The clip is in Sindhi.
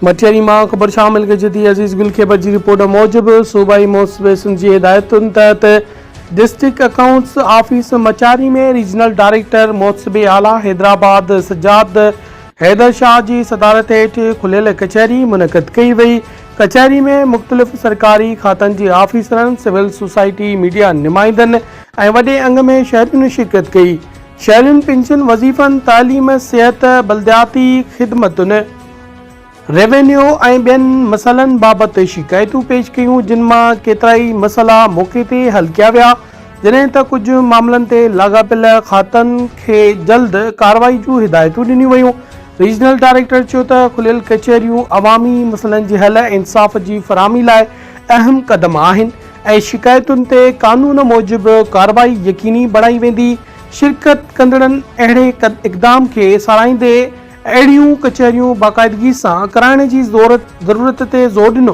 مٽياري مان خبر شامل ڪجي ٿي عزيز گل کيبر جي رپورٽ موجب صوبائي محتسب سنڌ جي هدايتن تحت district accounts office Matiari ۾ regional director محتسب اعليٰ حيدرآباد سجاد حيدر شاهه جي صدارت هيٺ کليل ڪچهري منعقد ڪئي وئي ڪچهري ۾ مختلف سرڪاري کاتن جي آفيسرن سول سوسائٽي ميڊيا نمائندن ۽ وڏي انگ ۾ شهرين شرڪت ڪئي شهرين پينشن وظيفن تعليم صحت بلدياتي خدمتن ريونيو ۽ ٻين مسئلن بابت شڪايتون پيش ڪيون جن مان ڪيترائي مسئلا موقعي تي حل ڪيا ويا جڏهن ته ڪجهه معاملن تي لاڳاپيل کاتن کي جلد ڪارروائي جون هدايتون ڏنيون ويون ريجنل ڊائريڪٽر چيو ته کليل ڪچهريون عوامي مسئلن جي حل ۽ انصاف جي فراهمي لاء اهم قدم آهن ۽ شڪايتن تي قانون موجب ڪارروائي يقيني بڻائي ويندي شرڪت ڪندڙن اهڙي اقدام کي ساراهيندي اهڙيون ڪچهريون باقاعدگي سان ڪرائڻ جي ضرورت تي زور ڏنو.